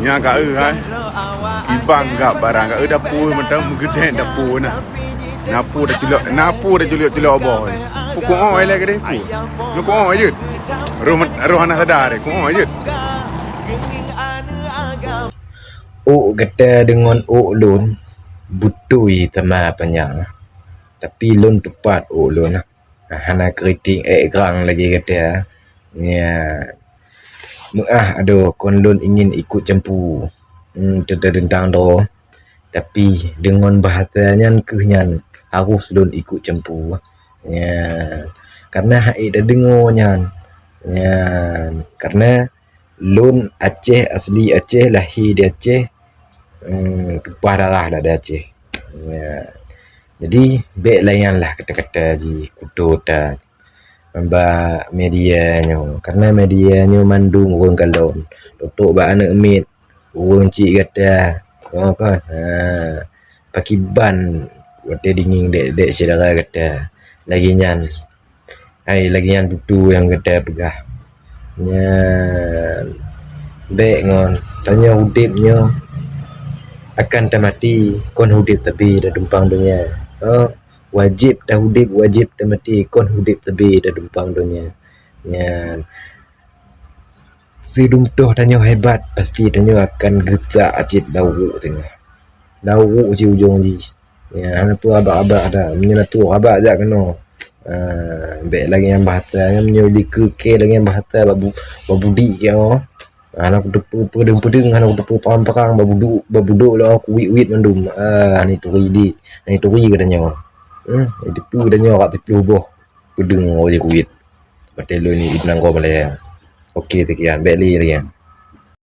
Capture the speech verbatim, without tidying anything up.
Nyang ka eu hai. Kibang gap barang ka eu dapu mantong meugeudeh dapu na. Napu dah culok, napu dah culok-culok boh. Pukuk oh elek deh pu. Lu ku oh jeuet. Roh roh hana sadar deh, ku oh jeuet. Ôk gata deungon ôk lôn beutôi teuma panyang. Tapi lôn teupat ôk lôn. Hana kritik ék grang lagée gata. Nya meuah adoe kon lôn ingin ikut campu hmm, teuntang-teuntang droe. Tapi deungon bahasa nyan keuh nyan harus lôn ikut campu. Nya karena hak ék tadeungoe nyan. Nya karena lôn Aceh asli Aceh, lahé di Aceh, hmm, tumpah darah dah di Aceh. Nya jadi bék layan lah kata-kata jih kuto ta bak media nyoe. Karena media nyoe mandum ureuëng kalon. Tutok bak aneuk miet ureuëng cik gata. Oh kan. Ha. Pakiban watée dinging dek-dek syedara gata. Lagi nyan. Hai lagi nyan tutu nyang gata peugah. Nyan bék ngon tanyoe udeb nyoe akan tamati kon udeb tabi dah tumpang donya. Oh, wajib dah udeb wajib tamati kon udeb tabi dah tumpang donya. Nyan sidum toh tanyoe hebat pasti tanyoe akan geutak cit dauruk teungoh. Dauruk cit ujong jih. Ya, hana tu abak-abak dah. Meunyoe na tu abak jak keunoe. Ah, bék lagée nyang bahasa nyan meunyoe di keu ke lagée nyang bahasa bak bu- bak budi ke oh. Hana kuteupeu peudeueng-peudeueng, hana kuteupeu parang-parang bak buduk, bak buduk lah kuwit-wit mandum. Ah, ni turi di. Ni turi kata nyoe. Hmm, itu pu kata nyoe kat siploh boh. Peudeueng oh je kuwit. Batée lôn ni ibnang gob lé. Okey sekian, bék lé lagi.